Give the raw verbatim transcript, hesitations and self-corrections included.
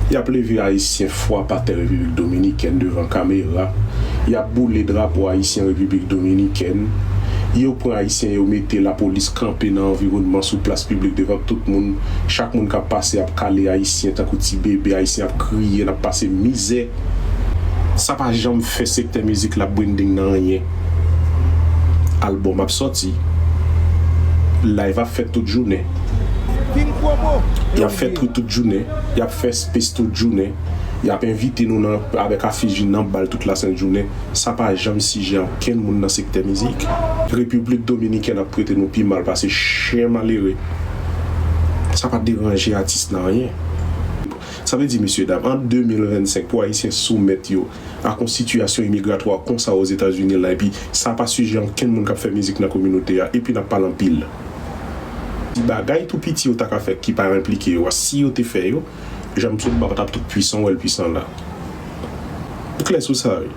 Y ap leve Ayisyen fwa pa tè Repiblik Dominikèn devan kamera. Y ap boule drapo ayisyen Repiblik Dominikèn. Yo pran Ayisyen, yo mete lapolis kanpe nan anviwònman sou plas piblik devan tout moun. Chak moun k ap pase ap kale Ayisyen tankou ti bebe. Ayisyen ap kriye, n ap pase mizè. Sa pa janm fè sektè mizik la branding nan anyen. Album ap sòti. Live ap fèt tout jounen. Y ap fè trip tout jounen. Y ap fè space tout jounen. Y ap envite nou nan, avèk afich, vin nan bal tout lasent jounen. Sa pa janm sijè okenn moun nan sektè mizik. Repiblik Dominikèn ap trete nou pi mal pase chen malere. Sa pa deranje atis nan anyen. Sa vle di, mesye dam, an de mil vennsenk, pou Ayisyen soumèt yo ak yon sitiyasyon imigratwa konsa Ozetazini la, epi sa pa sijè okenn moun k ap fè mizik nan kominote a, epi n ap pale anpil. Ti bagay tou piti yo ta ka fè ki pa enplike yo a, si yo te fè yo, jan m sot ba pa t ap tout pwisan, w wè l pwisan la. Ou klè sou sa, wi.